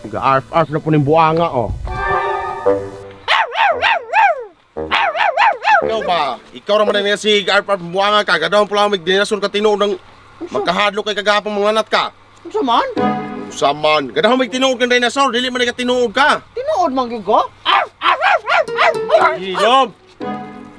Ga-arf-arf na po ning buanga oh. Ikaw ba? Ikaw raman na niya si arf-arf buanga ka. Gadahon pula mig dinosaur ka tinuod ng magkahadlok kay kagahapon mga nat ka. Unsa man? Usaman. Gadahon mig tinuod kang dinosaur, dili man ka tinuod ka. Tinuod man gyud ko? Hilom.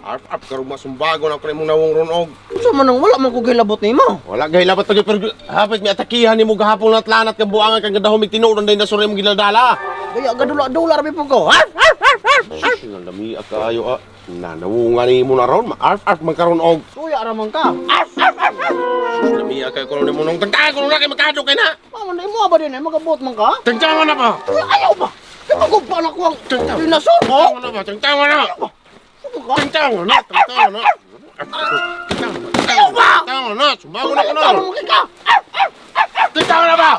Arf-arf karon masumbago na ko nimong nawong runog. Unsa man ang wala man ko gilabot nimo? Wala gay labat pag pero hapit may atakihan nimo gahapon natlanat kang buanga kang gadahon mig tinuod ang dinosaur imong ginadala. Kaya gadula-dula ra po ko. Arf arf arf arf. Sus, nang lami kaayo ah. Nanawungan nimo na ron, ma-arf-arf man karon og. Tuya ra man ka. Arf arf arf arf. Sus, lami kaayo karon nimo nung tangtang ko na kay makadto kay na. Mama na imo ba din ay magabot man ka? Tangtang na ba? Kaya ayaw ba? Kaya magugpa na ko ang dinosaur ko. Tangtang na ba? Tangtang na. Ayaw ba? Ano ka? Tangtang na, tangtang na. Ayaw ba? Tangtang na, sumago na ko na. Ano mo ka? Arf arf arf arf. Tangtang na ba?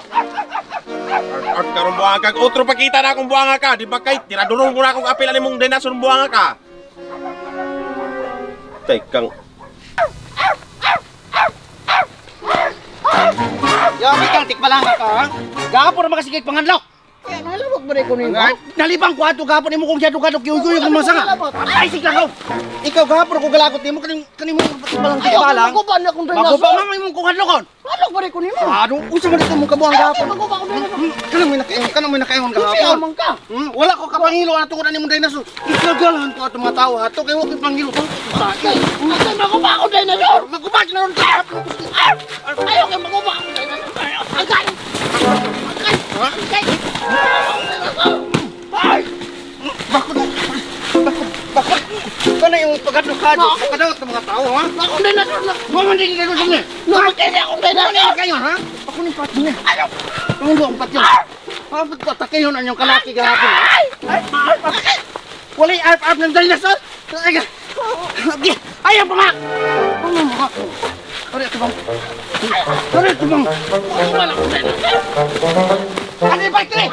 Arf karon buanga ka. Otro pakita na akong buanga ka, di ba kay tiradurong ko na akong apil ani mong dinosaur buanga ka. Tekang. Yabi kang tikbalang ka, ha? Gahapon ra makasigig panganlok. Kaya nalabot ba rin ko nimo? Nalibang ko ato gahapon imo kong jadug-adog yuyo yung mga sanga. Ay sige lang. Ikaw gahapon ako galagot nimo kaning kaning mo tikbalang Ayaw tikbalang. maguba na akong dinosaur. Maguba man imong kong hadlokon. Hadlok ba rin ko nimo? Ano unsa man ito mong kabuang gahapon? Maguba akong dinosaur. Kanang may nakaingon, kanang may nakaingon Unsa gahapon. man ka? Wala ko kapangilo ato ko na nimong dinosaur. Ikagalahan ko ato mga tao ato kay wa ko'y pangilo. Ay, ay, maguba akong dinosaur. Maguba na ron ka. Arf! Ayaw kay maguba akong dinosaur. Agay! Agay! Agay! Ay! Bakod. Bakod. Bakod. Kana yung pagkadlok-kadlok, pagkadlok ng mga tao, ha? Akong dinosaur na! Wa man din dinosaur ni. Namatay na akong Ano dinosaur! kayo, ha? Ako ning patyo niya. Ayaw! Tumundo ang patyo. Bakit ko atakiyon ang inyong kalaki gahapon? Ay! Walay arf-arf ng dinosaur! Ay, ayaw pa nga! Ano mga ko? Sorry, ito bang? Sorry, ito bang? Wala akong dinosaur! Ano yung bike?